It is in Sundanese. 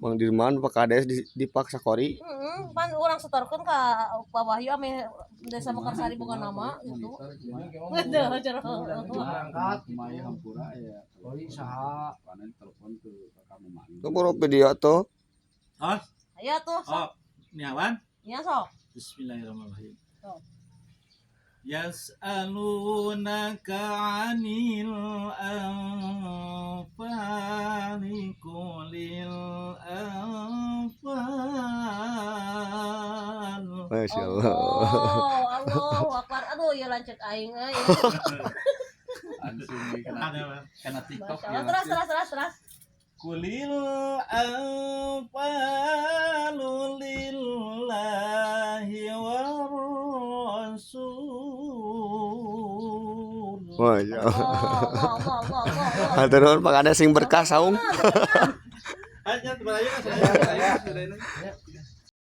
Mang Dirman, Pak Kades dipaksa kori. Heeh, pan urang setorkeun ka Pak Wahyu ame Desa Mekarsari boga nama gitu. Betul, cara. Berangkat. Kumaha hampura ya. Kori saha? Panen telepon ke kamu mami. Tuh boro video tuh. Oh, Ayo tuh, sok. oh, niawan. Ya sok. Bismillahirrahmanirrahim. Oh. يسألونك عن الأنفال قل الأنفال Masya Allah. Allah, Allahu Akbar. Aduh, ya lanceuk aing euy. Langsung di kena Ada, kena TikTok Masya Allah. Terus, terus, terus, terus. قل الأنفال لله والرسول. Masya Allah. Allah, Allah, Allah, Allah, Allah. Hatur nuhun, Pak Kades, sing berkah saung. Hanya beraya, saya.